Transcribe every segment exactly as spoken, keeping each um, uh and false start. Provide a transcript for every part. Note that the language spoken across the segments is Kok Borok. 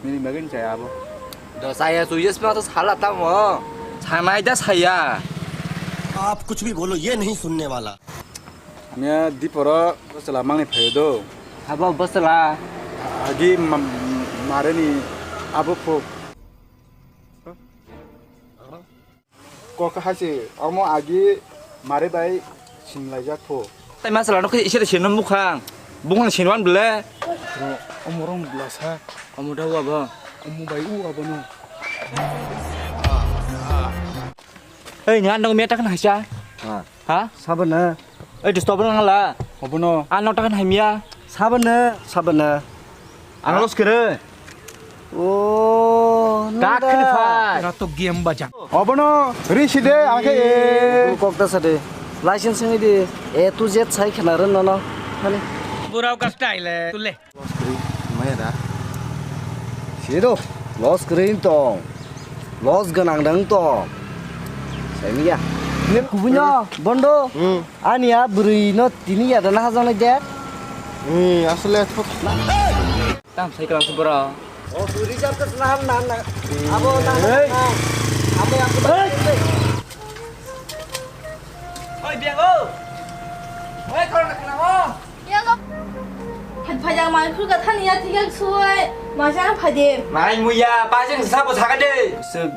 Nini bagwi chaya abo. Do saya suyes ma to sala tamo. Sanai da saya. आप कुछ भी बोलो, ये नहीं सुनने वाला। Anya diporo bwsala mangni phaio do. Abo bwsala. Agi ma-, mareni abo pho. Kok hai se, omo agi mare bai sinlaijak pho. Tai ma sala no khe isere sino mukhang. Bukhang sino an bele. Bro, omo rong bwlasa. Omo da wa ba. Omo bai u abo no. Ei, ni an dong me ta kan haisa. Ha. Ha? Sabana. Ei, dis tobra ngala. Obono. An no ta kan hamya. Sabana, sabana. Ang los kere. Oh, tak nung da. Khani phai. Era to game baja. Obono risi de, ang khe e. Kok ta sa de. License ngi di. A to Z sai khena ren no no. Hani. Burao ka style hai. Tule. Los kri, maya da. Sido, los kri tong. Los ganang dang tong. Sai miya. Kubunya, bondo. Hmm. Ani ya bwrwi no tini ya da na hajaknai de. Hmm, asle thot. Tam sai kalam se bora. Oh, suri jam ke senam na na. Abo na. Hey. Abo yang. Hey. Oi, biang o. Oi, kor na kena o. Biang o. Hat phajang mai khul ka thani ya thik ya sui. Ma sa phai de. Mai muya, pa jeng sa bo thaka de. Sik.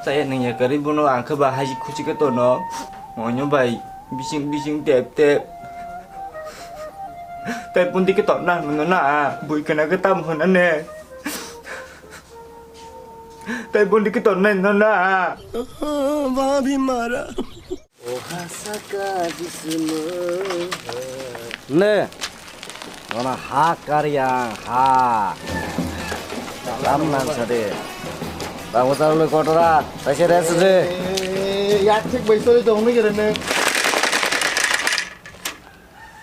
Saya neng ya kari bono ang khe ba haji khuchi ke tono. Monyo bai. Bising bising tep tep. Tai bundi ke tonna no na. Bui kana ke tam hona ne. Tai bundi ke tonna no na. Bhabhi mara. O hasaka jismu. Ne. Nona ha karyang ha. Tam nan sade. Bango tarlo kotora, taise rest de. Yak thik bai sori dong ni gere ne.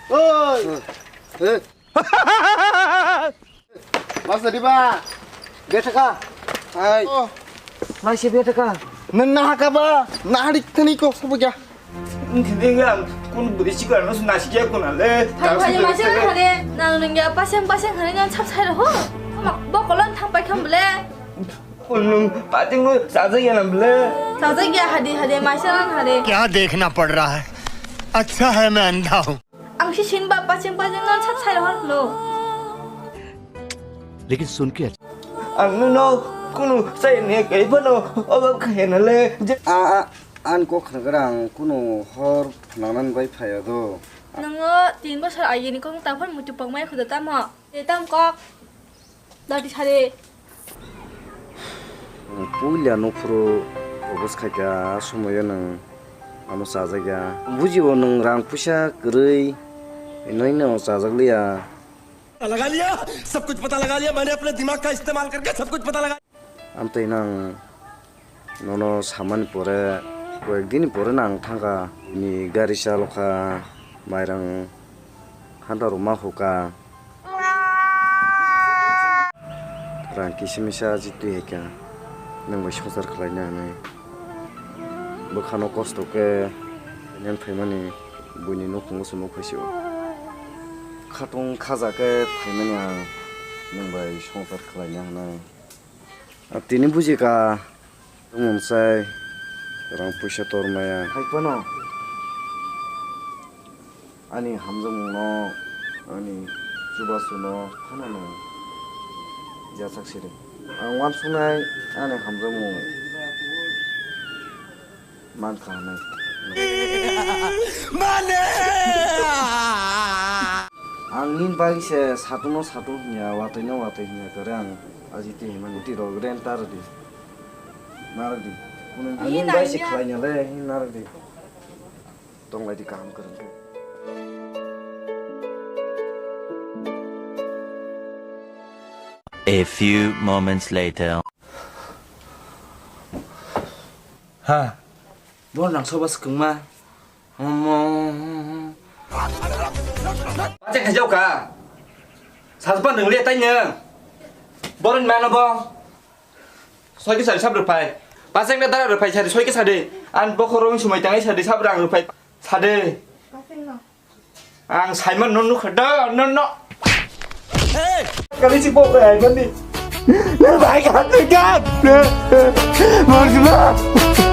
Oi. Eh. Masa di ba? Beta ka? Hai. Oh. Mai se beta ka? Nang na ka ba? Na hadik tani ko sabu kya? Nang kini nang kun beri si kan nang nasi kya kun ale. Hai hai mai se hare. Nang nang ya pasang pasang hare nang sab sai ho. Ama bokolon thang pai kham bele. Kun nung pating nung saja ya nang bele. Saja ya hadi hadi mai se nang hare. क्या देखना पड़ रहा है? अच्छा है मैं अंधा हूँ। Ang si sin ba pacheng pacheng nang sab sai hor lo. लेकिन सुन के अच्छा ang no kunu sai ne kai phano obo khaina le. A, a, an kok khnagra ang kunu hor phnanan bai phaya do. Nongo tin bosor agini kok ta phon mutu pokmai khuda tamo. Te tam kok. Dati sari. Ang puila nokphuru propose khaikha, a somoyo nwng ano chajakya. Bujio nwng rang puisa kwrwi, hwnwi no chajakliya. लगा लिया, सब कुछ पता लगा लिया मैंने अपने दिमाग का इस्तेमाल करके सब कुछ पता लगा। Amtwi nwng nono samani pore, koyek din ni pore no ang thangkha. Bini gari chalokha, mairang hanta rwma hukha. Rang kisa misa aji twi hai kha, nwng bai swngchar khlaina hwnwi. Bwkhano kosto khe neng phaimani buini nukhungo se nuk phaisio. Khatung khaja khe phaimani ang nwng bai swngchar khlaina hwnwi. Tini buji kha. Tongmung sai rang puisa tor maya. Hai phano ani hamjakmung no, ani chubachu no phano no yachak siri. Ang uansuknai ani hamjakmung mankha hinwi. Mane! Ang nini bagwi se satung no satung hinya, watwi no watwi hinya kare ang aji twi himani. Twi rok rent ta rwdi. Narwkdi. Kunu ani bai se khlaina le, narwkdi. Tonglaidi kaham kwrwng khe. A few moments later. Ha. Bo nang soba swkangma. Bacha khaijao ka. Sajba nang le tai nang. Boron mano bo. Soi kisa sab rwphai. Pasek na dara rwphai sari soi kisa de. An bokhorong sumai tangai sari sab rang rwphai. Sade. Pasek no. Ang Simon no nukha da no no. Hey! Kali si bo ai bani. Bhai, God, God! Marjima!